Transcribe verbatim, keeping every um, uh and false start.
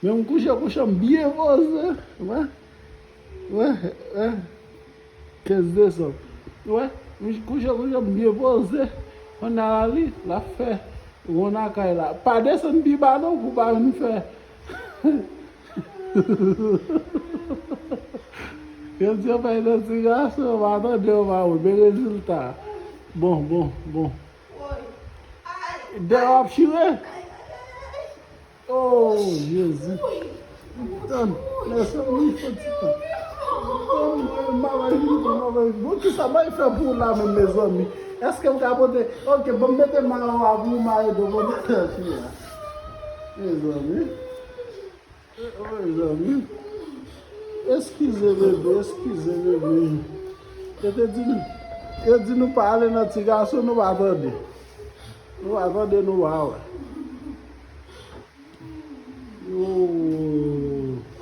Men m kouche kouche m byen poze. Wè. Wè. Wè. Kenz desanm. Wè. M kouche kouche m byen poze. Kounye a la li, l ap fè wonn nan kay la. Pa desann pi ba non pou pa vin fè. Yo di yo bay nan ti gason, yo pa tande, yo pa wè. Men rezilta. Bon, bon, bon. Dèyè w ap chire. Oh, Jezi. Tann, mezanmi, fò ti tan. Tann, mwen, mwen, mwen, mwen, mwen, bon, kisa mwen fè pou w la menm, mezanmi? Èske m ka pote? Ok, bon, m mete mayo a pou w, mayo do, bon, mete fi a. Mezanmi. Mezanmi. Eskize, bebe, eskize, bebe. Yo te di nou, yo di nou pa ale nan ti gason, nou pa tande. Nou pa tande, nou pa wè.